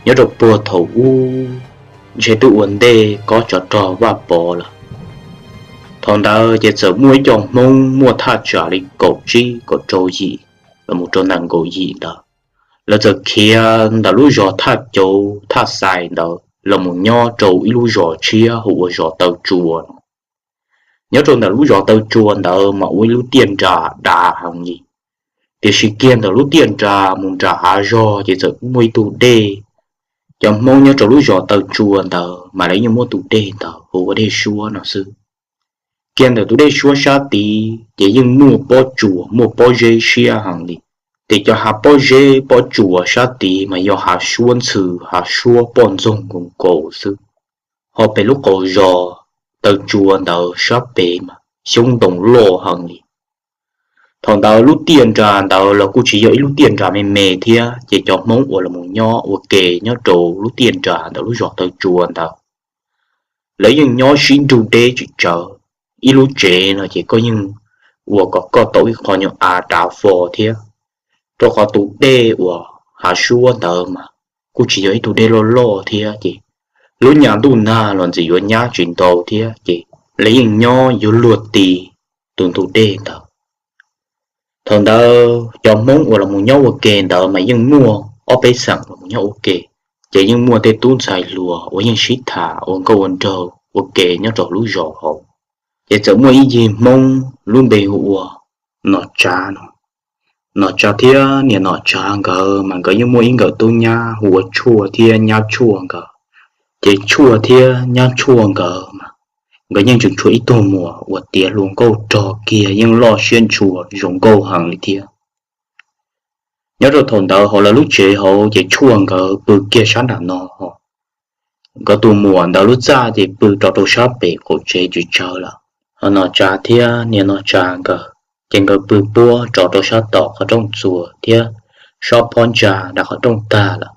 Nyob rau puag thaum ub, ntshe twb ua ntej kob tsov rog Vaj Pov lawm. Thaum ntawd ces txawm muaj ib co Hmoob muaj thaj tsam li kaum tsib kaum rau yim los mus rau nees nkaum yim ntawd, lawv txawm khiav ntawm lub zos Thaj Cauv Thaj Xais ntawd los mus nyob rau ib lub zos tshiab hu ua zos Taw Tsua no. Nyob rau ntawm lub zos Taw Tsua ntawd mas ua ib lub tiaj nras dav heev li. Tiam sis kiag ntawm lub tiaj nras mus nram hav zog ces txawm muaj ib tug dej. Cov Hmoob nyob rau lub zos Taw Tsua ntawd mas lawv yeej muab tus dej ntawd hu ua dej suab no xwb. Kiag ntawm tus dej suab sab tid ces yeej muaj pob tsuas muaj pob zeb siab heev li. Ces cov hav pob zeb pob tsuas sab tid mas yog hav suab ntxhw, hav suab poj ntxoog nkaus nkaus xwb. Ho pem lub qaum zos Taw Tsua ntawd sab pem mas xyoob ntoo loj heev li. Thaum ntawd lub tiaj nras ntawd los kuj tsis yog ib lub tiaj nras me me thiab, ces cov Hmoob uas los mus nyob ua ke nyob rau lub tiaj nras ntawm lub zos Taw Tsua ntawd, lawv yeej nyob sib nrug deb tsis tsawv. Ib lub tsev no ces koj yeej ua kom koj tau ib qho nyuag av dav fo thiab, rau qhov tus dej uas hav suab ntawd mas kuj tsis yog ib tug dej loj loj thiab, ces lub nyas ntuj nag los ntxim yuav nyab tsis ntau thiab, ces lawv yeej nyob yuav luag ti tus ntug dej ntawd. Thaum ntawd cov Hmoob uas los mus nyob ua ke ntawd mas yeej muaj ob peb xeem los mus nyob ua ke, ces yeej muaj tej tub ntxhais hluas uas yeej sib tham ua nkauj ua nraug ua ke nyob rau lub zos hauv. Ces txawm muaj ib yig Hmoob lub npe hu ua Nom Tsav no. Nom Tsav thiab niam Nom Tsav nkawd mas nkawd yeej muaj ib nkawm tub nyab hu ua Tshuaj thiab nyab Tshuaj nkawd. Ces Tshuaj thiab nyab Tshuaj nkawd mas nkawd yeej tseem tshuav ib tug muam uas tiav hluas nkauj rog kiag yeej loj siab ntshua zoo nkauj heev li thiab. Nyob rau thaum ntawd hauv lawv lub tsev hauv ces Tshuaj nkawd pw kiag sab nram no, nkawd tus muam ntawd lub txaj ces pw rov rau sab pem qaum tsev tsis tsawg lawm. Ho Nom Tsav thiab niam Nom Tsav nkawd ces nkawd pw puab rov rau sab tom qhov rooj txuas thiab sab phab ntsa nram qhov rooj tag lawm.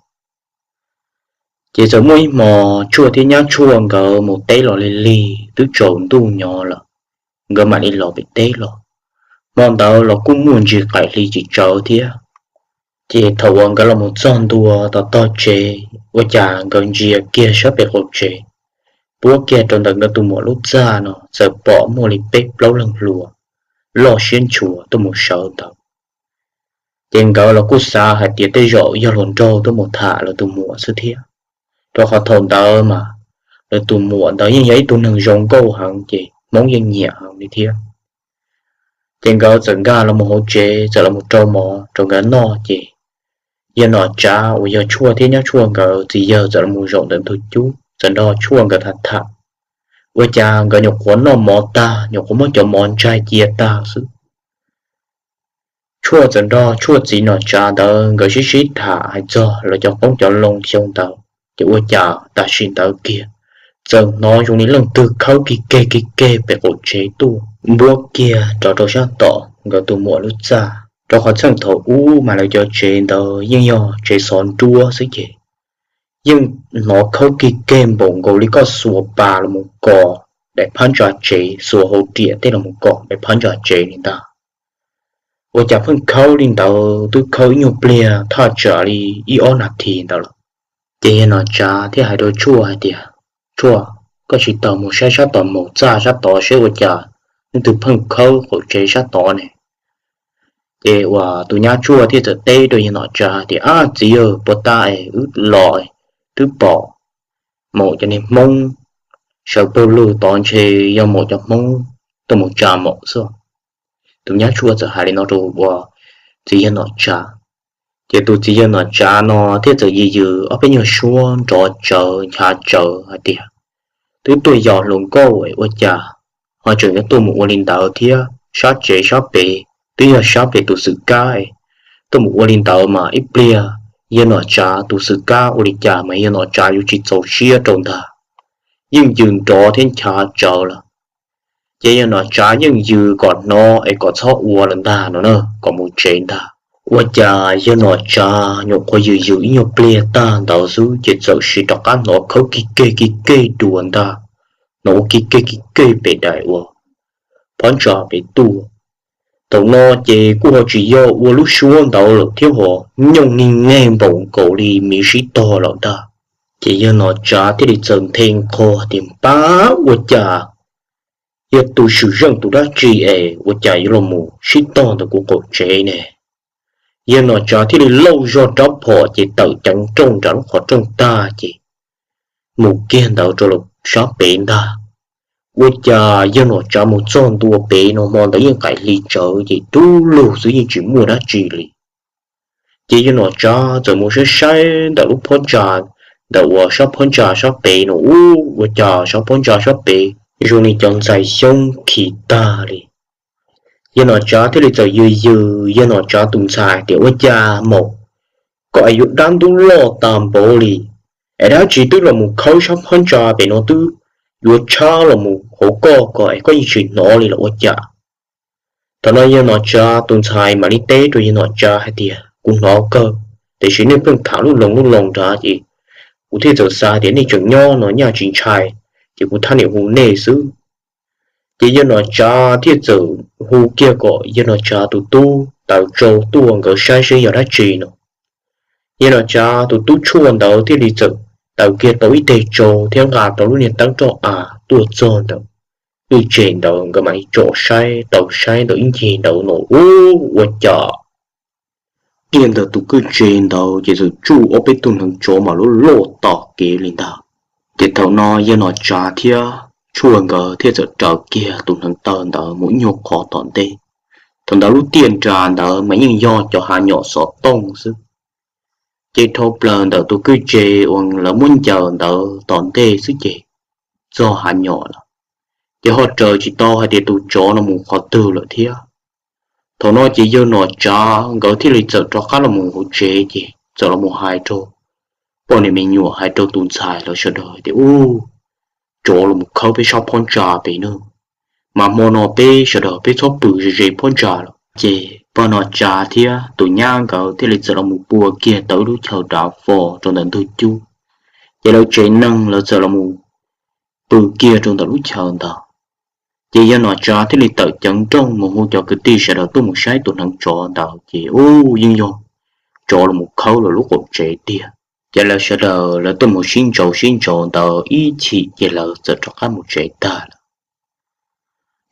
Ces txawm muaj ib hmo Tshuaj thiab nyab Tshuaj nkawd mus teb los lig lig twb tsaus ntuj nyob lawm, nkawd mam li los pem teb los. Hmo ntawd los kuj muaj ntsis qaim hli tsis tsawg thiab. Ces thaum uas nkawd los mus txog ntua tom tog tsev ua cas nkawd ntsia kiag sab pem qaum tsev, puab kiag rau ntawm nkawd tus muam lub txaj no txawm pom muaj li peb plaub leeg hluas loj siab ntshua tuaj mus sawv ntawd. Ces nkawd los kuj xav hais tias tej zaum yog hluas nraug tuaj mus tham lawv tus muam xwb thiab, rau qhov thaum ntawd mas lawv tus muam ntawd yeej yog ib tug neeg zoo nkauj heev ces Hmoob yeej nyiam heev li thiab. Ces nkawd txawm nkag los mus hauv tsev txawm los mus rau mov rau nkawd noj ces yawg Nom Tsav uas yog Tshuaj thiab nyab Tshuaj nkawd txiv yawg txawm los mus zaum ntawm ntug cub txawm nrog Tshuaj nkawd tham tham. Ua cas nkawd nyuam qhuav noj mov tag nyuam qhuav muab cov mov ntsaig cia tag xwb, Tshuaj txawm nrog Tshuaj txiv Nom Tsav ntawd nkawd sib sib tham hais txog lawv cov qoob cov loo xyoo ntawd, ces ua cas tam sim ntawd kiag txawm hnov zoo li leej twg khawb kig keg kig keg pem qaum tsev tuaj npuab kiag rov rau sab tom nkawd tus muam lub txaj. Rau qhov txheej thaum ub mas lawv cov tsev ntawd yeej yog tsev xov nruab xwb ces yeej hnov khawb kig keg npaum nkaus li koj xuas pas los mus kos daim phab ntsa tsev, xuas hauv riam tej los mus kos daim phab ntsa tsev li ntag. Ua cas pheej khawb li ntawd twb khawb ib nyuag pliag thaj tsam li ib ob nas this ntawd lawm. Ces yawg Nom Tsav thiaj hais rau Tshuaj hais tias, Tshuaj, koj tsis tau mus saib sab tom mus txaj sab tod seb ua cas leej twg pheej khawb qaum tsev sab tod ne? Ces uas tus nyab Tshuaj thiaj txawm teb rau yawg Nom Tsav tias, Ab txiv, puas tas es wb los twb pom maum cov niag Hmoob sawv pawg lug tod ntshe yog maum cov Hmoob tuaj mus tsa maum xwb. Tus nyab Tshuaj txawm hais li no rau uas txiv yawg Nom Tsav. Ces tus txiv yawg Nom Tsav no thiaj txawm yws yws ob peb nyuag suab nrov tsawv nchav tsawv hais tias, Twb tuaj yos hluas nkauj ua cas ho tseem yuav tuaj mus ua li ntawd thiab? Sab tsev sab pem twb yog sab pem tus xwm kab, tuaj mus ua li ntawd mas ib pliag yawg Nom Tsav tus xwm kab ua li cas mas yawg Nom Tsav yuav tsis txaus siab rau ntag. Yeej yws nrov thiab nchav tsawv lawm. Ces yawg Nom Tsav yeej yws kom hnov es kom txhob ua lawm ntag no na, kom mus tsev ntag. Ua cas yawg Nom Tsav nyuam qhuav yws yws ib nyuag pliag tag ntawd xwb ces txawm sim rov qab hnov khawb kig keg kig keg dua ntag, hnov ua kig keg kig keg pem daim uas phab ntsa pem tuaj. Thaum no ces kuj ho tsis yog ua lub suab ntawd lawm thiab, ho nyooj neeg nkaus li miv sib tog lawm ntag. Ces yawg Nom Tsav thiaj li txawm nthe nqho tias, Pab, ua cas yog tus swm zeej tus dab tsi es ua cas yuav los mus sib tog ntawm kuv qaum tsev ne? Yawg Nom Tsav thiaj li lauj zog rab phom ces tawm ceev nrooj nram lub qhov rooj tag ces mus kiag ntawd rau sab pem ntag. Ua cas yawg Nom Tsav mus txog ntua pem no hmo ntawd yeej qaim hli tsawv ces dub lug xwb, yeej tsis muaj dab tsi li. Ces yawg Nom Tsav txawm mus saib saib ntawm lub phab ntsa, ntawm uas sab phab ntsa sab pem no, ua cas sab phab ntsa sab pem zoo li cov ntxhais xyoob khi tag li. Yawg Nom Tsav thiaj li txawm yws yws yawg Nom Tsav tus ntxhais tias, Ua cas mas koj es yuav dab ntub loj tag npaum li, es dab tsi twb los mus khawb sab phab ntsa pem no twb yuav tshab los mus hauv koj ko es koj yeej tsis hnov li los ua cas? Thaum no yawg Nom Tsav tus ntxhais mam li teb rau yawg Nom Tsav hais tias, Kuv hnov kawg, tiam sis nej pheej tham lub loo lub loo nrad ces kuv thiaj txawm xav tias nej tseem nyob no nyaj tsis ntshai, ces kuv thab niam hu nej xwb. Ces yawg Nom Tsav thiaj txawm hu kiag kom yawg Nom Tsav tus tub taws tsau tuaj nkawd saib seb yog dab tsi no. Yawg Nom Tsav tus tub tshuaj ntawd thiaj li txawm taws kiag tau ib teg tsau thiab nqa tau lub niag teeb roj av tuaj txog ntawm kwj tse ntawd, nkawd mam li tsom saib tau saib ntawm ib ncig ntawd no, ub, ua cas kiag ntawm tus kwj tse ntawd ces txawm tsuj ob peb tug hneev tsov mas loj loj tom kev li ntag. Ces thaum no yawg Nom Tsav thiab tshuaj nkawd thiaj txawm raws kiag tus hneev taw ntawd mus ib nyuag qhov tom ntej. Thaum ntawd lub tiaj nras ntawd mas yeej yog cov hav nyom xov tooj xwb. Ces dhau plaws ntawm tus kwj tse uas lawv muab ncaws ntawd tom ntej xwb ces txog hav nyom lawm. Ces ho raws tsis tau hais tias tus tsov no mus qhov twg lawm thiab. Thaum no ces yawg Nom Tsav nkawd thiaj li txawm rov qab los mus hauv tsev ces txawm los mus hais rau poj niam me nyuam, hais rau tus ntxhais lawv sawv daws tias, Ub, tsov los mus khawb peb sab phab ntsa pem no, mas hmo no peb sawv daws peb txhob pw ze ze phab ntsa lawm. Ces poj Nom Tsav thiab tus nyab nkawd thiaj li txawm los mus pua kiag tau ib lub chaw dav fo rau ntawm ntug cub. Ces lawv tsev neeg lawv txawm los mus pw kiag rau ntawm lub chaw ntawd. Ces yawg Nom Tsav thiaj li tawm ceev nrooj mus hu cov kwv tij sawv daws tuaj mus saib tus hneev tsov ntawd ces ub, yeej yog tsov los mus khawb lawv lub qaum tsev tiag. Ces lawv sawv daws lawv tuaj mus sib ntsaus sib ntsaus ntawd ib chim ces lawv txawm rov qab mus tsev tag lawm.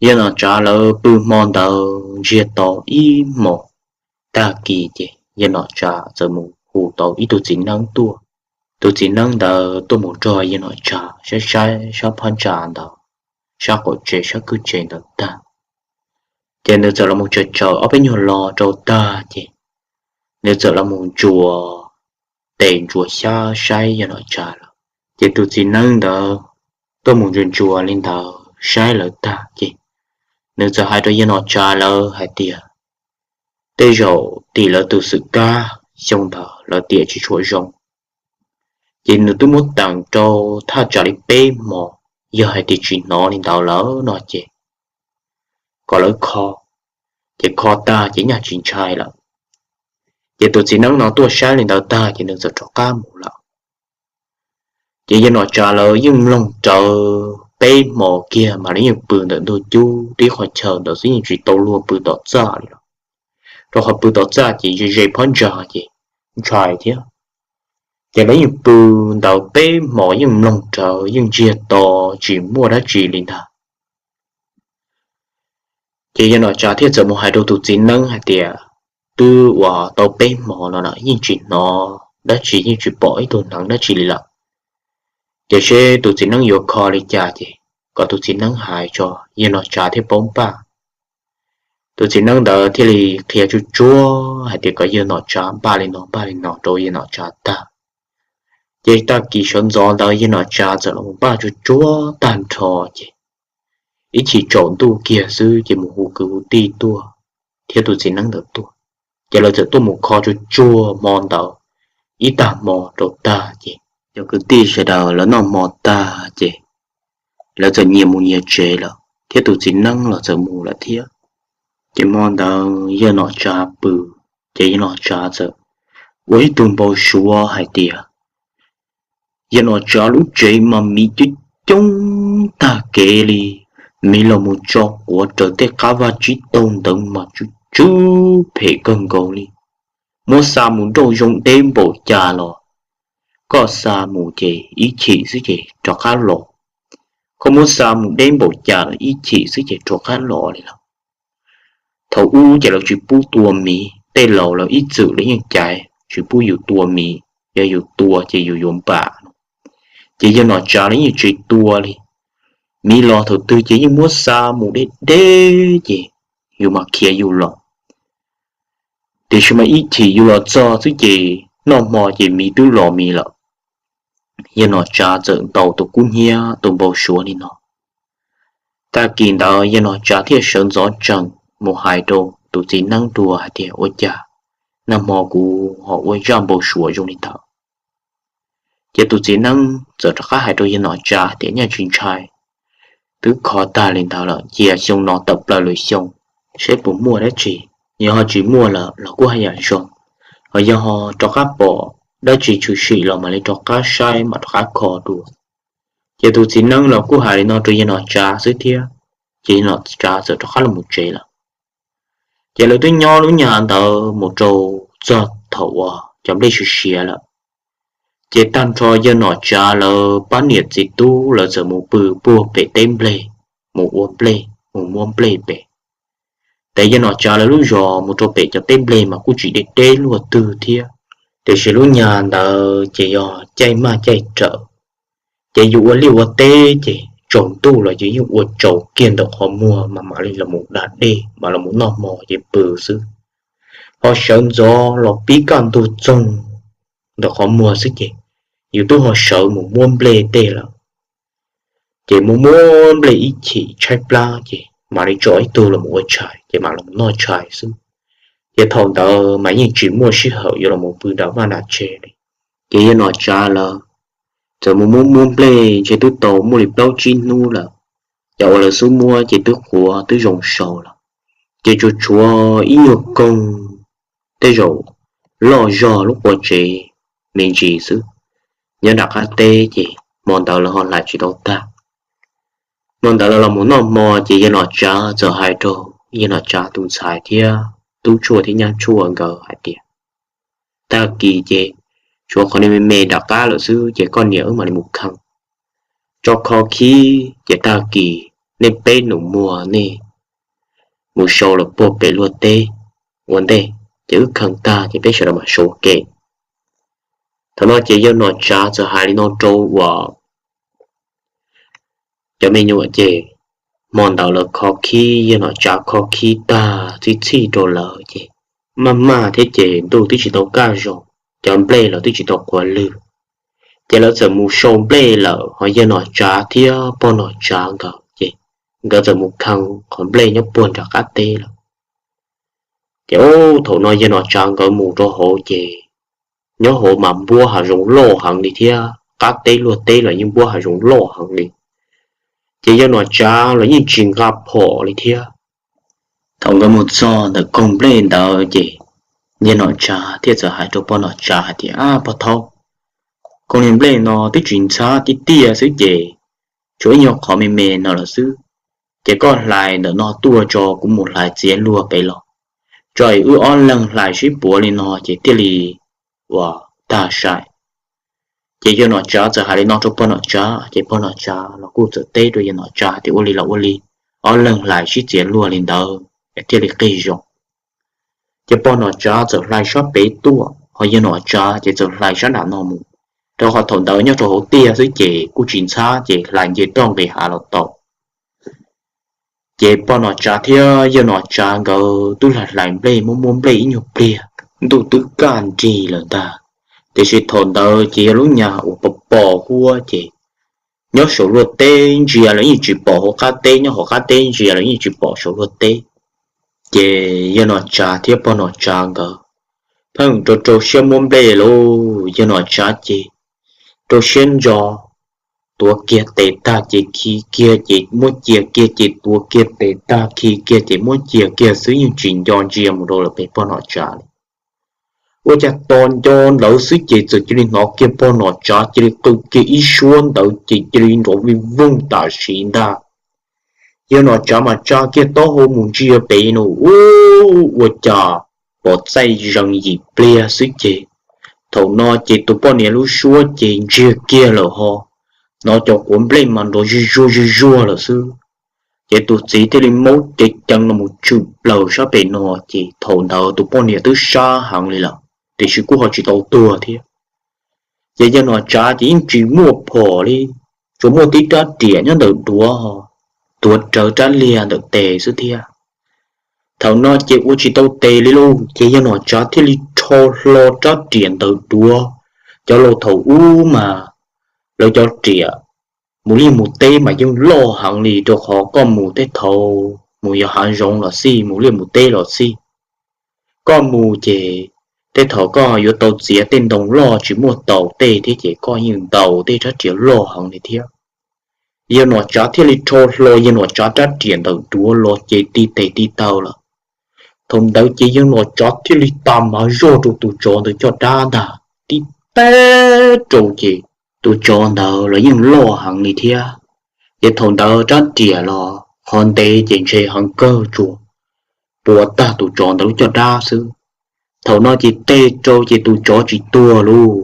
Yawg Nom Tsav lawv pw hmo ntawd ntsiag to ib hmos, tag kis ces yawg Nom Tsav txawm mus hu tau ib tug txiv neeb tuaj. Tus txiv neeb ntawd tuaj mus nrog yawg Nom Tsav saib saib sab phab ntsa ntawd, sab qaum tsev sab kwj tsev ntawd tag, ces nws txawm los mus tsaws tsaws ob peb nyuag lo rau tag ces nws txawm los mus ntsuas tes ntsuas xyab saib yawg Nom Tsav lawm. Ces tus txiv neeb ntawd tuaj mus ntsuas ntsuas li ntawd saib lawv tag ces nws txawm hais rau yawg Nom Tsav lawv hais tias, Tej zaum tim lawv tus xwm kab xyoo ntawd lawv tiam tsis tshua zoo, ces nws twb muab teem rau thaj tsam li peb hmos, yog hais tias tsis hnov li ntawd lawm no ces kom lawv kho, ces kho tag ces nyaj tsis ntshai lawm. Ces tus txiv neeb no tuaj saib li ntawd tag ces nws txawm rov qab mus lawm. Ces yawg Nom Tsav lawv yeej mloog rawv peb hmos kiag mas lawv yeej pw ntawm ntug cub tib qhov chaw ntawd xwb, yeej tsis tau luag pw tom txaj li lawm, rau qhov pw tom txaj ces ze ze phab ntsa ces ntshai thiab. Ces lawv yeej pw ntawd peb hmos yeej mloog rawv yeej ntsiag to, tsis muaj dab tsi li ntag. Ces yawg Nom Tsav thiaj txawm mus hais rau tus txiv neeb hais tias, Twb ua tau peb hmos no lawm yeej tsis hnov dab tsi, yeej tsis pom ib tug hneev dab tsi li lawm, ces seb tus txiv neeb yuav kho li cas ces kom tus txiv neeb hais tso, yawg Nom Tsav thiaj paub npaj. Tus txiv neeb ntawd thiaj li qhia tsuag tsuag hais tias kom yawg Nom Tsav npaj li no npaj li no rau yawg Nom Tsav tag. Ces tag kis sawv ntxov ntawd yawg Nom Tsav txawm los npaj tsuag tsuag tag nrho ces ib chim tsaus ntuj kiag xwb ces mus hu kwv hu tij tuaj thiab tus txiv neeb ntawd tuaj. Ces lawv txawm tuaj mus kho tsuag tsuag hmo ntawd ib tag hmo rau tag ces cov kwv tij sawv daws lawv noj hmo tag ces lawv txawm nyias mus nyias tsev lawm thiab tus txiv neeb los txawm mus lawm thiab. Ces hmo ntawd yawg Nom Tsav pw, ces yawg Nom Tsav txawm ua ib tug npau suav hais tias yawg Nom Tsav lub tsev mas miv coob coob tag kev li, Miv los mus tso quav raws tej qab vaj tsib taug ntawd mas tsw tsw phem kawg nkaus li. Muab xa mus nrauj zoo deb npaum cas los koj xa mus ces ib chim xwb ces rov qab los. Koj muab xa mus deb npaum cas los ib chim xwb ces rov qab los li lawm. Thaum ub ces lawv tsis pub tua miv, tej laus lawv ib txwm lawv yeej caiv tsis pub yus tua miv, yog yus tua ces yus yuav npam no. Ces yawg Nom Tsav los yeej tsis tua li. Miv los thaum twg ces yeej muab xa mus deb deb ces yus mas khiav yus los. Tiam sis mas ib chim yus los txog xwb ces noj hmo ces miv twb los miv lawm. Yawg Nom Tsav txawm ntaus tus kub hnyiab tus npau suav li no. Tag kis ntawd yawg Nom Tsav thiaj sawv ntxov tsees mus hais rau tus txiv neeb dua hais tias, Ua cas nag hmo kuv ho ua zaj npau suav zoo li ntawd? Ces tus txiv neeb txawm rov qab hais rau yawg Nom Tsav tias, Nyaj tsis ntshai, twb kho tag li ntawd lawm, cia xyoo no tawm plaws lwm xyoo seb puas muaj dab tsi. Yog ho tsis muaj lawm los kuj haj yam zoo, ho yog ho rov qab pom dab tsi tshwm sim los mam li rov qab saib mam rov qab kho dua. Ces tus txiv neeb los kuj hais li no rau yawg Nom Tsav xwb thiab, ces yawg Nom Tsav txawm rov qab los mus tsev lawm. Ces lawv twb nyob lub nyag ntawd mus rau txog thaum uas cov nplej siav siav lawm. Ces tag nrho yawg Nom Tsav lawv pab niam txiv tub lawv txawm mus pw puag pem teb nplej, mus ua nplej mus muab nplej pem. Ces yawg Nom Tsav lawv lub zos mus rau pem cov teb nplej mas kuj tsis deb deb luaj twg thiab, tiam sis lub nyag ntawd ces yog caij maj caij rawm. Ces yus ua liaj ua teb ces tsaus ntuj los yus yeej ua tsaus kiag ntawm qhov muag mas mam li los mus da dej mam los mus noj hmo ces pw xwb. Ho sawv ntxov los pib kaj ntug txoog ntawm qhov muag xwb ces yus twb ho sawv mus muab nplej tej lawm. Ces muab muab nplej ib chim tshaib plab ces mam li tso ib tug los mus ua tshais ces mam los noj tshais xwb. Ces thaum ntawd mas yeej tsis muaj sij hawm yuav los mus pw nram vaj nram tsev li. Ces yawg Nom Tsav lawv txawm mus muab muab nplej ntshe twb tau muaj li plaub tsib hnub lawm. Cov uas lawv xub muab ces twb qhuav twb zoo sau lawm, ces tsuas tshuav ib nyuag koog tej zaum loj zog lub qua tsev me ntsis xwb. Nyob nram qab teb ces hmo ntawd lawv ho hlais tsis tau tag. Hmo ntawd lawv los mus noj hmo ces yawg Nom Tsav txawm hais rau yawg Nom Tsav tus ntxhais thiab tub tshuaj thiab nyab tshuaj nkawd hais tias, Tag kis ces tshuav qhov niag me me nram qab lawm xwb ces koj niam wb mam li mus kheej tso kho khib ces tag kis nej peb nus muag nej mus sau los puag pem luag teb ua ntej, ces wb kheej tag ces peb sawv daws mam sau ua ke. Thaum no ces yawg Nom Tsav txawm hais li no rau uas cov me nyuam ces hmo ntawd lawv kho khib, yawg Nom Tsav kho khib tag txhij txhij rau lawv ces maj maj thiab ces ntuj twb tsis tau kaj zog, cov nplej los twb tsis tau qhuav lwg. Ces lawv txawm mus sau nplej lawm, ho yawg Nom Tsav thiab pog Nom Tsav nkawd ces nkawd txawm mus kheej qhov nplej nyob puag nram qab teb lawm. Ces thaum no yawg Nom Tsav nkawd mus rau hauv ces nyob hauv mas npuab hav zoov loj heev li thiab qab teb luag teb los yeej npuab hav zoov loj heev li. Ces yawg Nom Tsav los yeej tsis nqa phom li thiab. Thaum nkawd mus txog ntawm koog nplej ntawd ces yawg Nom Tsav thiaj txawm hais rau pog Nom Tsav hais tias, Pog Thaub, koog niag nplej no twb tsis ntxhab tiag tiag xwb ces tshuav ib nyuag qhov me me no lawm xwb. Ces koj hlais ntawm no tuaj tso kuv mus hlais txiav luag pem los, tso es wb ob leeg hlais sib puav li no ces thiaj li uas tag sai. Ces yawg Nom Tsav txawm hais li no rau pog Nom Tsav ces pog Nom Tsav los kuj txawm teb rau yawg Nom Tsav tias, Ua li los ua li, ob leeg hlais sib txiav luag li ntawd thiaj li qig zoo. Ces pog Nom Tsav txawm hlais sab pem tuaj, ho yawg Nom Tsav ces txawm hlais sab nram no mus, rau qhov thaum ntawd nyob rau hauv tiag xwb ces kuj tsis ntxhab ces hlais nce toj nqis hav los tau. Ces pog Nom Tsav thiab yawg Nom Tsav nkawd twb hlais hlais nplej muab muab nplej ib nyuag pliag, ntuj twb kaj nrig lawm ntag. Tiam sis thaum ntawd ces yog lub nyag uas pos pos huab ces nyob saum luag teb ntsia los yeej tsis pom hauv qab teb, nyob hauv qab teb ntsia los yeej tsis pom saum luag teb. Ces yawg Nom Tsav thiab pog Nom Tsav nkawd pheej rau rau siab muab nplej lauj, yawg Nom Tsav ces rau siab ntso, tuav kiag tes tag ces khi kiag ces muab cia kiag ces tuav kiag tes tag khi kiag ces muab cia kiag xwb, yeej tsis nco ntsia mus rau lawm pem pog Nom Tsav li. Ua cas tos nco ntawd xwb ces txawm cia li hnov kiag pog Nom Tsav cia li qw kiag ib suab ntawd ces cia li nrov vij voog tam sim ntag. Yawg Nom Tsav mas tsa kiag taub hau mus ntsia pem no, u, ua cas pom txaij zees yim pliag xwb ces thaum no ces tus poj niam lub suab ces ntsiag kiag lawm ho, hnov cov quav nplej mas nrov zuj zuag zuj zuag lawm xwb. Ces tus txiv thiaj li maub cev ceev los mus tshwm plaws sab pem no, ces thaum ntawd tus poj niam twb sab heev li lawm, tiam sis kuj ho tsis tau tuag thiab. Ces yawg Nom Tsav ces yeej tsis muaj phom li, tsuas muaj tib rab riam nyob ntawm duav, tuav rawv rab liag ntawm tes xwb thiab. Thaum no ces ua tsis tau tes li lauj, ces yawg Nom Tsav thiaj li rho hlo rab riam ntawm duav. Cov laus thaum ub mas lawv cov riam mus liaj mus teb mas yeej loj heev li, rau qhov koj mus tej thaum mus yos hav zoov los xij, mus liaj mus teb los xij, koj mus ces tej thaum koj yuav tau txiav tej ntoo loj tsis muaj taus tej thiab, ces koj yeej ntaus tej rab riam loj heev li thiab. Yawg Nom Tsav thiaj li rho hlo yawg Nom Tsav rab riam ntawm duav los ces ti tes ti taw lawm. Thaum ntawd ces yawg Nom Tsav thiaj li tas mav zog rau tus tsov ntawd caj dab ntag, tib teg rau ces tus tsov ntawd los yeej loj heev li thiab. Ces thaum ntawd rab riam los qhov ntev ces ntshe heev kawg, tsuas puas tag tus tsov ntawd lub caj dab xwb. Thaum no ces teg rau ces tus tsov tsis tuag lauj.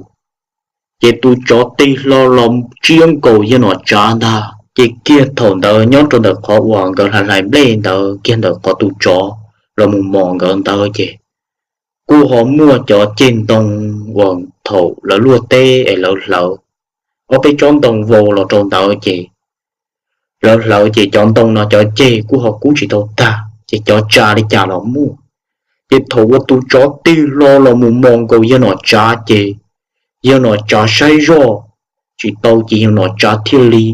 Ces tus tsov tig hlo los tsiab nkaus yawg Nom Tsav ntag, ces kiag thaum ntawd nyob rau ntawm qhov uas nkawd hlais hlais nplej ntawd, kiag ntawm qhov tus tsov los mus mos nkawd ntawd ces kuj ho muaj cov ceg ntoo uas thaum lawv luaj teb es lawv hlawv ob peb tsob ntoo vau los rau ntawd ces lawv hlawv ces cov ntoo no cov ceg kuj ho kub tsis tau tag, ces cov tsa li cas los muaj. Ces thaum uas tus tsov tig hlo los mus mos nkaus yawg Nom Tsav ces yawg Nom Tsav saib zoj tsis tau ces yawg Nom Tsav thiaj li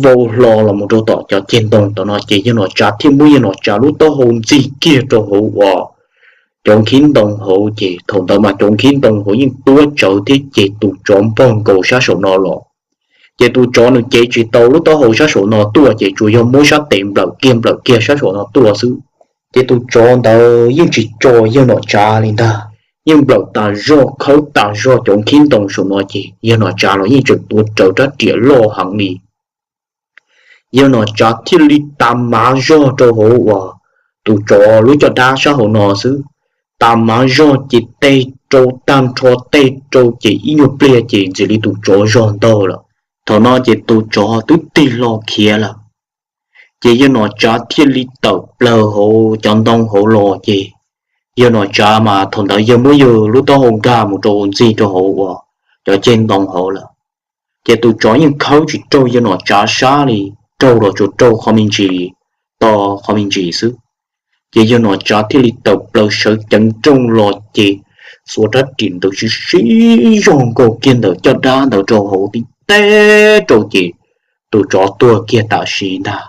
vau hlo los mus rau tom cov ceg ntoo tom no, ces yawg Nom Tsav thiaj muab yawg Nom Tsav lub taub hau ntxig kiag rau hauv uas cov nkhib ntoo hauv, ces thaum ntawd mas cov nkhib ntoo hauv yeej tuab tsawv thiab, ces tus tsov npog nkaus sab saum no los. Ces tus tsov nws cev tsis tau lub taub hau sab saum no tuaj, ces tsuas yog muab sab tes nplawm kiag nplawm kiag sab saum no tuaj xwb. Ces tus tsov ntawd yeej tsis tso yawg Nom Tsav li ntag, yeej nplawm tas zog khawb tas zog cov nkhib ntoo saum no, ces yawg Nom Tsav los yeej tseem tuav rawv rab riam loj heev li. Yawg Nom Tsav thiaj li tas mav zog rau hauv uas tus tsov lub caj dab sab hauv no xwb. Tas mav zog ces teg rau tag nrho, teg rau ces ib nyuag pliag ces ntxim li tus tsov zog ntaug lawm. Thaum no ces tus tsov twb tig hlo khiav lawm. Ces yawg Nom Tsav thiaj li tawm plaws hauv cov ntoo hauv los, ces yawg Nom Tsav mas thaum ntawd yawg muab yawg lub taub hau nkag mus rau ntxig rau hauv uas cov ceg ntoo hauv lawm. Ces tus tsov yeej khawb tsis raug yawg Nom Tsav sab li, raug los tsuas raug qhov me ntsis, to qhov me ntsis xwb. Ces yawg Nom Tsav thiaj li tawm plaws sawv ceev nrooj los ces xuas rab riam ntawd sib sib zog nkaus kiag ntawm caj dab ntawd rau hauv tib teg rau ces tus tsov tuag kiag tam sim ntag.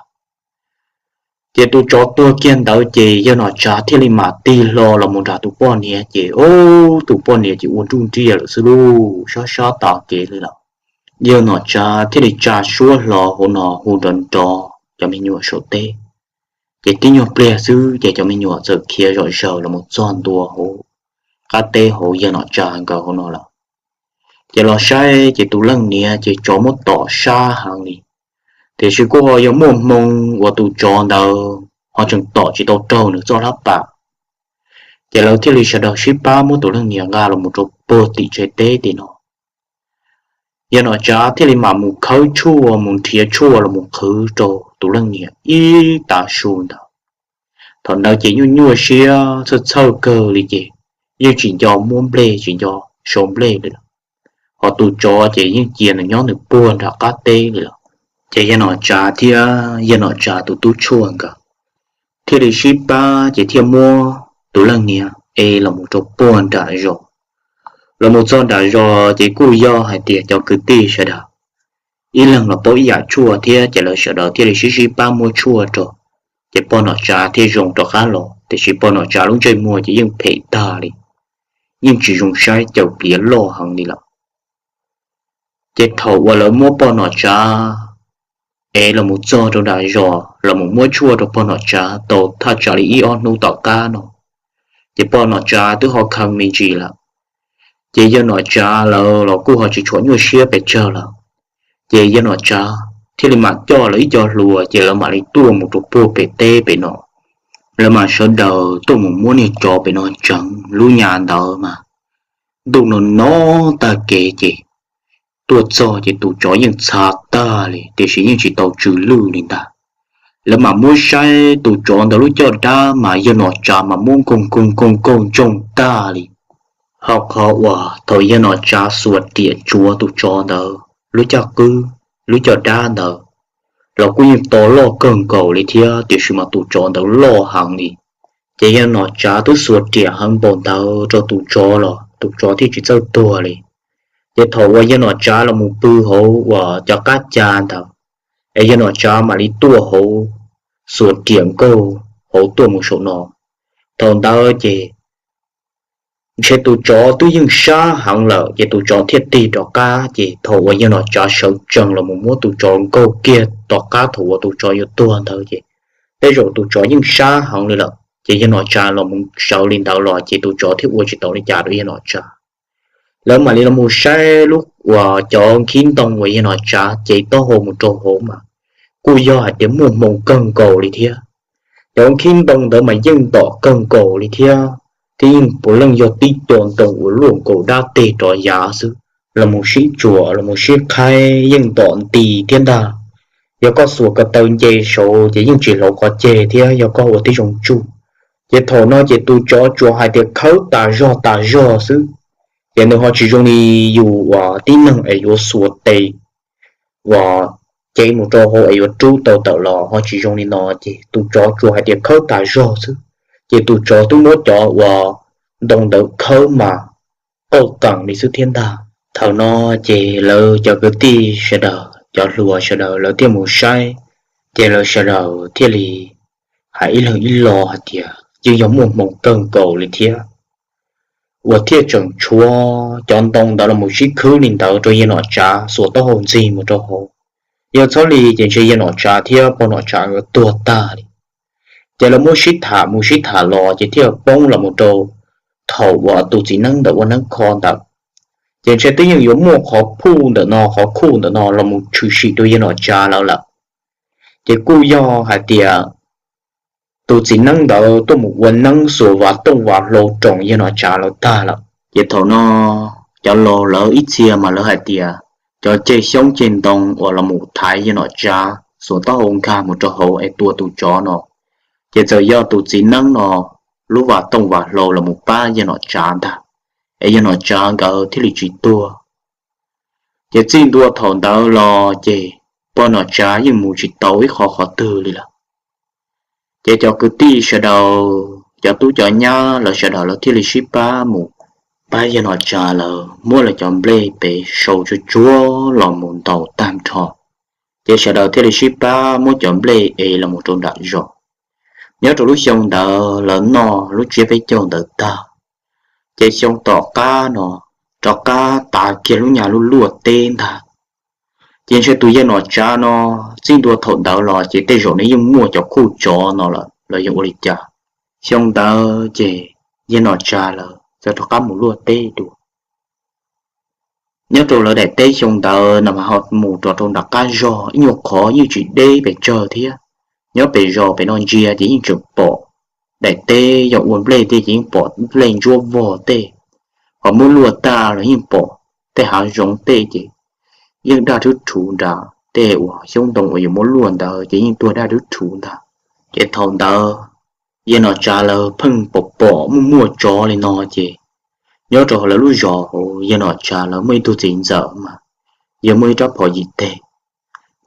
Ces tus tsov tuag kiag ntawd ces yawg Nom Tsav thiaj li mam tig hlo los mus nrog tus poj niam, ces ub, tus poj niam ces ua nruj nriaj lawm xwb lauj, sab sab tas kev li lawm. Yawg Nom Tsav thiaj li tsa suab hlo hauv no hu nrov nrov cov me nyuam saum teb. Ces tib nyuag pliag xwb ces cov me nyuam txawm khiav zom zaws los mus txog ntua hauv qab teb hauv yawg Nom Tsav nkawd hauv no lawm. Ces los saib ces tus leej niam ces tsov muab tom sab heev li, tiam sis kuj ho yog muaj hmoo uas tus tsov ntawd ho tseem tom tsis tau raug nws txoj hlab pas. Ces lawv thiaj li sawv daws sib pab muab tus leej niam nqa los mus rau puag tim tsev teb tim no. Yawg Nom Tsav thiaj li mam mus khawb tshuaj, mus nrhiav tshuaj los mus qhwv rau tus leej niam ib tav su ntawd. Thaum ntawd ces nyuaj nyuaj siab txhawj txhawj kawg li ces yeej tsis nco muab nplej tsis nco sau nplej li lawm. Ho tus tsov ces yeej cia nws nyob nws puag nram qab teb li lawm. Ces yawg Nom Tsav thiab yawg Nom Tsav tus tub tshuaj nkawd thiaj li sib pab ces thiaj muab tus leej niam ev los mus rau puag nram zos. Los mus txog nram zos ces kuj yog hais tias cov kwv tij sawv daws ib leeg los paub ib yam tshuaj thiab, ces lawv sawv daws thiaj li sib sib pab muab tshuaj rau. Ces pog Nom Tsav thiaj zoo rov qab los, tiam sis pog Nom Tsav lub ntsej muag ces yeej phem tag li, yeej tsis zoo saib, caws pliav loj heev li lawm. Ces thaum uas lawv muab pog Nom Tsav ev los mus txog rau nram zos los mus muab tshuaj rau pog Nom Tsav tau thaj tsam li ib ob hnub tom qab no, ces pog Nom Tsav twb ho kheev me ntsis lawm. Ces yawg Nom Tsav lawv los kuj ho tsis tshua nyuaj siab pes tsawg lawm. Ces yawg Nom Tsav thiaj li mam coj lawv ib co hluas ces lawv mam li tuaj mus rau puag pem teb pem no. Lawv mam sawv daws tuaj mus muab niag tsov pem no tseev. Lub nyam ntawd mas ntuj no no tag kev ces tuaj txog ces tus tsov yeej txhav tag li tiam sis yeej tsis tau tsw lwj li ntag. Lawv mam muab saib tus tsov ntawd lub caj dab mas yawg Nom Tsav mas muab nkoog nkoog nkoog nkoog ntsoog tag li. Ho qhov uas thaum yawg Nom Tsav xuas riam tsuav tus tsov ntawd lub caj qwb, lub caj dab ntawd los kuj yeej to loj kawg nkaus li thiab tiam sis mas tus tsov ntawd loj heev li. Ces yawg Nom Tsav twb xuas riam heev npaum ntawd rau tus tsov los tus tsov thiaj tsis txawj tuag li. Ces thaum uas yawg Nom Tsav los mus pw hauv uas cov qab ca ntawd es yawg Nom Tsav mam li tuaj hauv, xuas riam nkaug hauv tuaj mus saum no. Thaum ntawd ces ntshe tus tsov twb yeej sab heev lawm ces tus tsov thiaj tig rov qab. Ces thaum uas yawg Nom Tsav sawv tsees los mus muab tus tsov nkaug kiag tom qab thaum uas tus tsov yuav tuag ntawd ces tej zaum tus tsov yeej sab heev li lawm ces yawg Nom Tsav los mus sawv li ntawd los ces tus tsov thiaj ua tsis tau li cas rau yawg Nom Tsav. Lawv mam li los mus saib lub uas cov nkhib ntoo uas yawg Nom Tsav cev taub hau mus rau hauv mas kuj yog hais tias muaj hmoo kawg nkaus li thiab. Cov nkhib ntoo ntawd mas yeej ntom kawg nkaus li thiab, thiab yeej puav leej yog tib co ntoo uas luaj nkaus dab teg rov yav xwb. Los mus sib tsuam los mus sib qhaib yeej ntom nti thiab ntag. Yog koj xuas ko taw nce saud ces yeej tsis hlauv qhov ceg thiab yog koj ua tib zoo tsuj. Ces thaum no ces tus tsov tsuas hais tias khawb tas zog tas zog xwb. Ces nws ho tsis zoo li yus uas tib neeg es yuav xuas tes uas cev mus rau hauv es yuav rub tau tawm los ho tsis zoo li no. Ces tus tsov tsuas hais tias khawb tas zog xwb. Ces tus tsov twb muab cov uas ntoo ntawd khawb mas qauj qees li xwb thiab ntag. Thaum no ces lawv cov kwv tij sawv daws, cov hluas sawv daws lawv thiaj mus saib, ces lawv sawv daws thiaj li hais ib leeg ib lo hais tias yeej yog muaj hmoo kawg nkaus li thiab. Uas thiaj tseem tshuav cov ntoo ntawd los mus sib khwb li ntawd rau yawg Nom Tsav xuas taub hau ntxig mus rau hauv. Yog txhob li ces ntshe yawg Nom Tsav thiab pog Nom Tsav nkawd tuag tag li. Ces lawv muab sib tham mus sib tham los ces thiaj poob los mus rau thaum uas tus txiv neeb ntawd ua neeb kho ntawd. Ces ntshe twb yeej yuav muaj qhov phuj ntawm no qhov khuj ntawm no los mus tshwm sim rau yawg Nom Tsav lawv lawm. Ces kuj yog hais tias tus txiv neeb ntawd tuaj mus ua neeb xuas vas tooj vas hlau roos yawg Nom Tsav lawv tag lawm. Ces thaum no cov laus lawv ib txhia mas lawv hais tias cov ceg xyoob ceg ntoo uas los mus thaiv yawg Nom Tsav xuas taub hau nkag mus rau hauv es tua tus tsov no, ces txawm yog tus txiv neeb no lub vas tooj vas hlau los mus pab yawg Nom Tsav ntag, es yawg Nom Tsav nkawd thiaj li tsis tuag. Ces txij ntua thaum ntawd los ces pog Nom Tsav yeej mus tsis tau ib qho qhov twg li lawm. Ces cov kwv tij sawv daws, cov tub cov nyab lawv sawv daws lawv thiaj li sib pab mus pab yawg Nom Tsav lawv muab lawv cov nplej pem sau tsuag tsuag los mus ntaus tag nrho. Ces sawv daws thiaj li sib pab muab cov nplej ev los mus rau nram zos. Nyob rau lub xyoo ntawd lawv noj lub tsiab peb caug ntawd tag, ces xyoo tom qab no rov qab tas kiag lub nyam luaj luaj teb ntag. Ces ntshe tus yawg Nom Tsav no txij ntua thaum ntawd los ces tej zaum nws yeej muaj cov khuj tsov no lawm los yog ua li cas. Xyoo ntawd ces yawg Nom Tsav lawv txawm rov qab mus luaj teb dua. Nyob rau lawv daim teb xyoo ntawd no mas ho mus rau rau nram qab zog ib nyuag qhov yeej tsis deb pes tsawg thiab. Nyob pem zos pem no ntsia ces yeej tseem pom daim teb yog ua nplej tej ces yeej pom nplej ntsuab vog tej, ho muab luaj tag los yeej pom tej hav zoov tej ces yeej daj rhuv rhuv nrad, tej uas xyoob ntoo uas yuav muab luaj ntawd ces yeej tuag daj rhuv rhuv ntag. Ces thaum ntawd yawg Nom Tsav lawv pheej pom pom muaj muaj tsov li no ces nyob rau hauv lawv lub zos hauv yawg Nom Tsav lawv muaj ib tug txiv ntxawm mas yog muaj ib rab phom yim teg.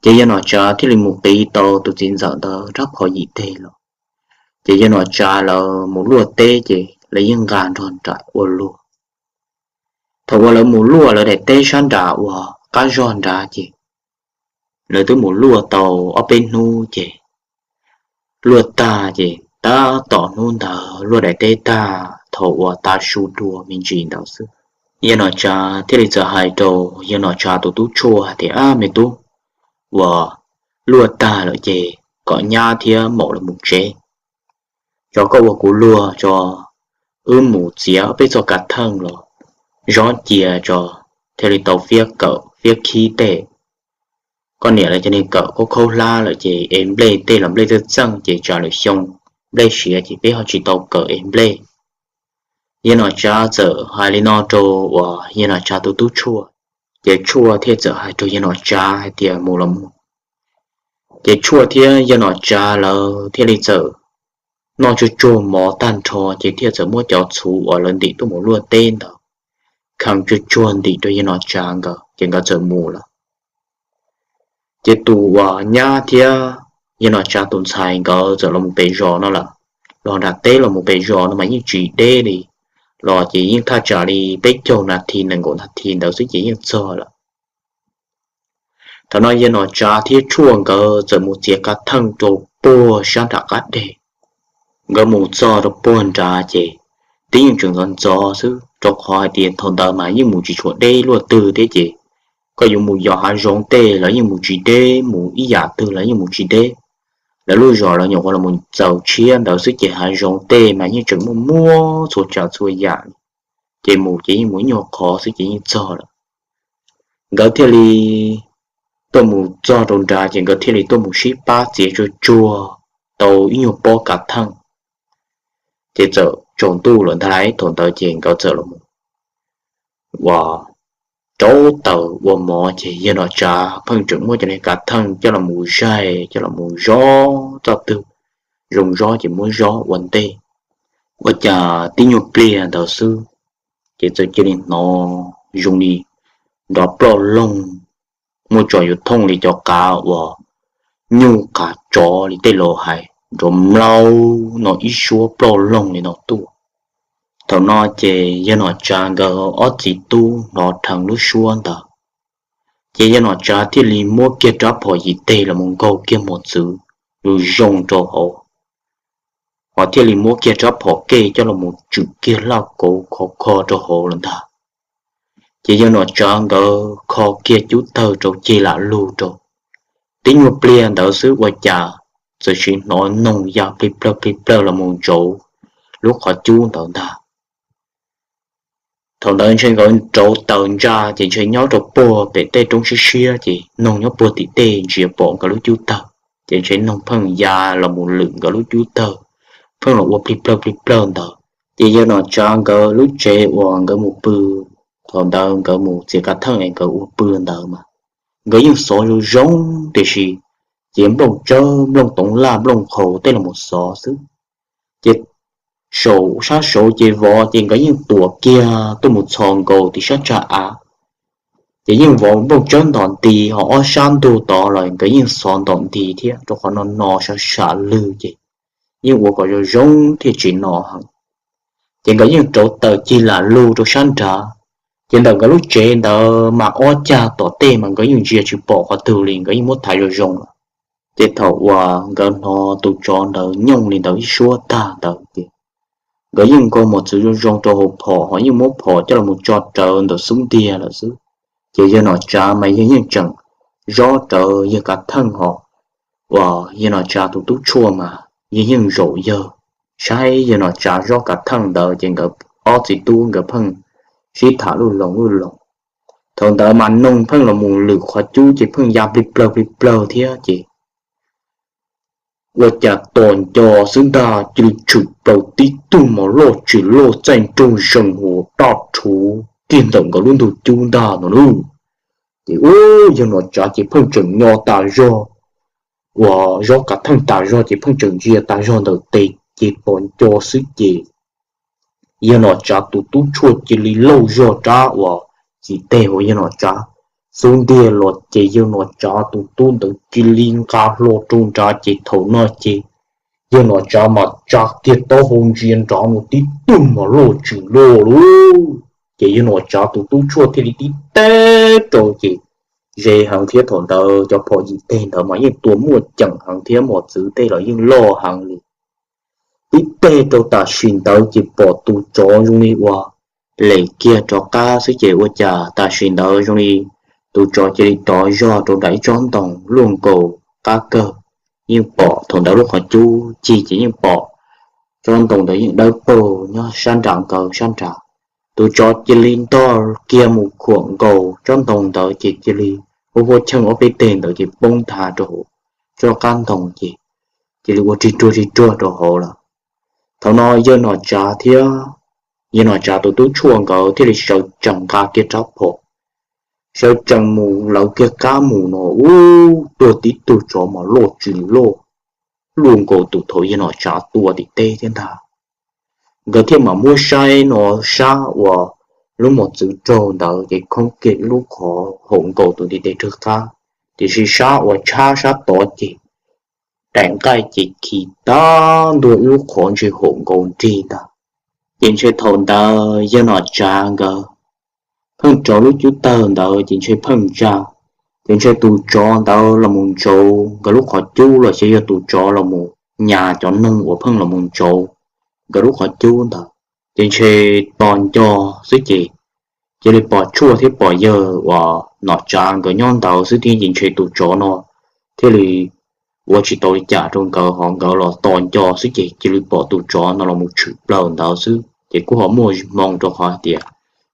Ces yawg Nom Tsav thiaj li mus qiv tau tus txiv ntxawm ntawd rab phom yim teg los, ces yawg Nom Tsav lawv mus luaj teb ces lawv yeej nqa nrog nraim ua luag. Thaum uas lawv mus luaj lawv daim teb sab nram uas qab zog nrad ces lawv twb mus luaj tau ob peb hnub ces luaj tag ces tab tom hnub ntawd luaj daim teb tag thaum uas tav su dua me ntsis ntawd xwb, yawg Nom Tsav thiaj li txawm hais rau yawg Nom Tsav tus tub tshuaj hais tias, Ab me tub, uas luaj tag lawm ces kom nyab thiab maum lawv mus tsev. Tso koj ua kuv luag tso, wb mus txiav peb txoj kav theej los zov cia tso, thiaj li tau fiab kawm fiab khib tej. koj niam lawv cov niag kawm khaub khaub hlab lawm ces es nplej tej los nplej txawj txeej ces tsam lwm xyoo nplej siav ces peb ho tsis tau kawm es nplej. Yawg Nom Tsav txawm hais li no rau uas Yawg Nom Tsav tus tub Tshuaj, ces Tshuaj thiaj txawm hais rau Yawg Nom Tsav hais tias mus los mus. Ces Tshuaj thiab Yawg Nom Tsav lawv thiaj li txawm noj tsuag tsuag mov tag nrho ces thiaj txawm muab cov txhuv uas lawv ntim tuaj mus luaj teb ntawd kheev tsuag tsuag ntim rau Yawg Nom Tsav nkawd ces nkawd txawm mus lawm. Ces tus uas nyab thiab Yawg Nom Tsav tus ntxhais nkawd txawm los mus pem zos no lawm, los nram teb los mus pem zos no mas yeej tsis deb li, los ces yeej thaj tsam li peb caug nas this nees nkaum nas this ntawd xwb ces yeej txog lawm. Thaum no Yawg Nom Tsav thiab Tshuaj nkawd txawm mus txiav kav theej rau puag sab nram qab deg. Nkawd mus txog rau puag nrad ces twb yeej tseem ntxov ntxov xwb rau qhov hais tias thaum ntawd mas yeej mus tsis tshua deb luaj twg thiab ces koj yuav mus yos hav zoov tej los yeej mus tsis deb, mus ib yam twg los yeej mus tsis deb. Lawv lub zos los nyuam qhuav los mus txaus tshiab ntawd xwb ces hav zoov tej mas yeej tseem muaj muaj txhua tsav txhua yam, ces mus ces yeej mus ib nyuag qhov xwb ces yeej txog lawm. Nkawd thiaj li tuaj mus txog rau nrad ces nkawd thiaj li tuaj mus sib pab txiav tsuag tsuag tau ib nyuag pob kav theej. Ces txawm tsaus ntuj lawm ntag lauj, thaum ntawd ces nkawd txawm los ua rauv taws ua mov ces Yawg Nom Tsav pheej tseem muab cov niag kav theej coj los mus zaig coj los mus zov, txoj twg zoo zov ces muab zov ua ntej. Ua cas tib nyuag pliag ntawd xwb ces txawm cia li hnov zoo li nrov ploj loog, muaj tso yuav thooj li cov qav uas nyuj qav tsov li tej laus hais, nrov mlaug no ib suab ploj loog li no tuaj. Thaum no ces Yawg Nom Tsav nkawd ob txiv tub hnov dheev lub suab ntawd, ces Yawg Nom Tsav thiaj li muab kiag rab phom yim teg los mus nkaug kiag mos txwv zoo zoo rau hauv, ho thiaj li muab kiag rab phom kej coj los mus tswm kiag laj kauv khov kho rau hauv lawm ntag. Ces Yawg Nom Tsav nkawd kho kiag cub tawg rau ceg lam lug rau, tib nyuag pliag ntawd xwb ua cas txawm sim hnov noog ya plig plawg plig plawg los mus ntsauv lub qhov cub ntawd ntag. Thaum ntawd ntshe nkawd rauv taws ntsa ces ntshe nyob rau puag pem tej roob siab siab ces noog nyob puag tim tej ntsia pom nkawd lub cub tawg, ces ntshe noog pheej ya los mus lwm nkawd lub cub tawg, pheej los ua plig plawg plig plawg ntawd. Ces Yawg Nom Tsav nkawd lub tsev uas nkawd mus pw, thaum ntawd nkawd mus txiav kav theej es nkawd ua pw ntawd mas nkawd yeej xov zoo zoo, tiam sis ces nplooj tsawb nplooj toov laj nplooj qhaus tej los mus xov xwb. Ces saum sab saud ces vov ces nkawd yeej tuam kiag tuaj mus txhos nkaus tim sab tsag av, ces yeej vov nplooj tsawb ntom nti, ho ob sab ntug tod los nkawd yeej xov ntom nti thiab, rau qhov no no sab sam lwg ces yeej ua kom zoo zoo thiaj tsis no heev. Ces nkawd yeej rauv taws cig lam lug rau sab nrad, ces ntawm nkawd lub tsev ntawd mas ob cag tom tej mas nkawd yeej ntsia tsis pom qhov twg li, nkawd yeej muab thaiv zoo zoo lawm. Ces thaum uas nkawd hnov tus tsov ntawd nyooj li ntawd ib suab tag ntawd ces nkawd yeej nkaug mos txwv zoo zoo rau hauv phom, ho yeej muab phom coj los mus tso rawv ntawm xub ntiag lawm xwb. Ces Yawg Nom Tsav mas yawg yeej tseem zob rawv yawg kav theej ho, uas Yawg Nom Tsav tus tub Tshuaj mas yawg yeej zaum yawg saib Yawg Nom Tsav zob kav theej ntawd ces nkawd ob txiv tub nkawd pheej sib tham luj loos luj loos. Thaum ntawd mas noog pheej los mus lwm qhov cub ces pheej ya plig plawg plig plawg thiab ces ua cas tom nco xwb ntag cia li tshwm plaws tib tug mos loj tsis loj txaij nraug zees huas daj rhuv kiag ntawm nkawd lub ntug cub ntag no lauj. Ces ub, Yawg Nom Tsav ces pheej tseem nyo tas zog, uas zob kav theej tas zog ces pheej tseem ntsia tas zog ntawm tes ces tom nco xwb ces Yawg Nom Tsav tus tub Tshuaj cia li lauj zog rab uas yim teg hauv Yawg Nom Tsav xub ntiag los ces Yawg Nom Tsav tus tub ntawd cia li nqa hlo rau nrad ces thaum no ces Yawg Nom Tsav mas tsa kiag taub hau ntsia nrad mus tib tug mos loj tsis loj lauj. Ces Yawg Nom Tsav tus tub Tshuaj thiaj li tib teg rau ces ze heev thiab, thaum ntawd cov phom yim teg ntawd mas yeej tua muaj ceem heev thiab mos txwv tej los yeej loj heev li. Tib teg rau tam sim ntawd ces pom tus tsov zoo li uas lem kiag rov qab xwb ces ua cas tam sim ntawd zoo li tus tsov cia li rov zog rau nram ib tsob ntoo luaj nkaus qab kawg. Yeej pom thaum ntawd lub qhov cub cig ces yeej pom tsob ntoo ntawd yeej dawb paug nyob sab nram nkawd sab nrad. Tus tsov cia li ntog kiag mus khuam nkaus tsob ntoo ntawd ces cia li Huab huab cheej ob peb teg ntawd ces poob nthav rau hauv tsob qab ntoo ces cia li ua rig ruag rig ruag rau hauv lawm. Thaum no yawg Nom Tsav thiab yawg Nom Tsav tus tub tshuaj nkawd thiaj li sawv tsees nqa kiag rab phom, sawv tsees mus lawv kiag qab mus no ub, tuag tib tug tsov mas loj tsis loj, luaj nkaus tus thaum yawg Nom Tsav tua tim teb thiab ntag. Nkawd thiaj mam muab saib no sab uas lub mos txwv raug ntawd ces khoob kiag ib lub qhov haum nkaus tus ntiv tes rag qab, tiam sis sab uas tshab sab tod ces daim nqaij ces khi tag ntua ib lub qhov ntshe haum nkaus nrig ntag. Ces ntshe thaum ntawd yawg Nom Tsav nkawd pheej rauv lub cub tawg ntawd ces ntshe pheej ntsa, ces ntshe tus tsov ntawd los mus ntsauv nkawd lub qhov cub los sis yog tus tsov los mus nyas cov neeg uas pheej los mus ntsauv nkawd lub qhov cub ntawd, ces ntshe tos nco xwb ces cia li pom tshuaj thiab pom yawg uas Nom Tsav nkawd nyob ntawd xwb thiab ces ntshe tus tsov no thiaj li ua tsis tau li cas rau nkawd, ho nkawd los tos nco xwb ces cia li pom tus tsov no los mus tshwm plaws ntawd xwb ces kuj ho muaj hmoo rau qhov hais tias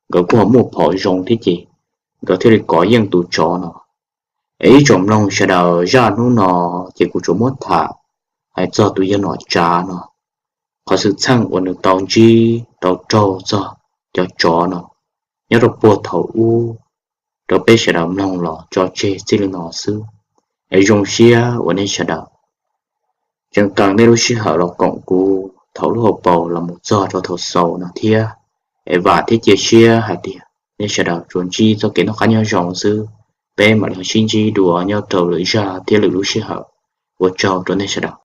nkawd kuj ho muaj phom zoo thiab ces nkawd thiaj li kov yeej tus tsov no. Es ib tsoom mloog sawv daws, zaj hnub no ces kuv tsuas muab tham hais txog tus yawg Nom Tsav no, qhov xwm txheej uas nws tau ntsib tau raug txog cov tsov no nyob rau puag thaum ub rau peb sawv daws mloog los tso tseg txij li no xwb. Es zoo siab uas nej sawv daws tseem qee nej lub sij hawm los koom kuv thaum lub hauv paus los mus txog rau thaum xaus no thiab. Es vam thiab cia siab hais tias nej sawv daws tsuas ntsib txoj kev noj qab nyob zoo xwb. Peb mam li sib ntsib dua nyob rau lwm zaj thiab lwm lub sij hawm. Ua tsaug rau nej sawv daws.